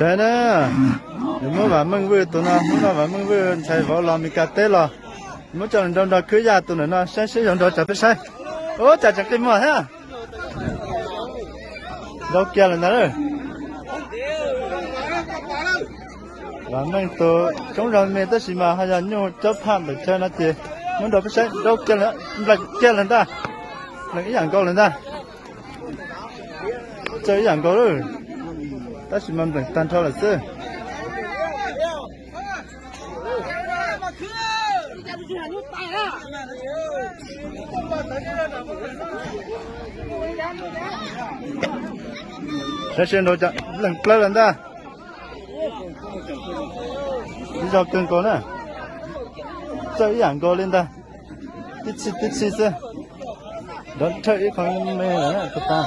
ໃຊ່ເດີ ດຽວມື້ວານເມືອງວືດໂຕເນາະ ມື້ວານເມືອງວືດໃສ່ເວົ້າລາວມີກາເຕະລະ ມື້ຈອນດອນດອນຄືຢາໂຕນັ້ນເນາະ ໃຊ້ໃຊ້ດອນດອນຈັບໄປໃຊ້ ໂອ້ ຈັບຈັກເຕັມໝົດແທ້ ດອກແກ້ວແລ້ວນະເດີ ວານເມືອງໂຕ ຈົ່ງລອນເມຕະຊິມາ ຫາຍາໂຍເຈົ້າພາບໄປເຈົ້າໜ້າທີ່ ມັນດອກໄປໃຊ້ ດອກແກ້ວແລ້ວ ດອກແກ້ວແລ້ວນະ ດອກອີ່ຫຍັງກໍແລ້ວນະ ເຈົ້າອີ່ຫຍັງກໍເດີ ຕາຊິມັນເປັນຕັນເທົ່າລະເຊີ ໃຊ້ເຊນໂດຈະເຫຼັງເປິດແລ້ວນະ ນີ້ຈອກເກີນກ່ອນນະ ເຈົ້າອີ່ຫຍັງກໍເລ່ນຕາ ຕິດຊິດຕິດຊິດເຊີ ດອນເທີອີກຂອງແມ່ນະ ຕາ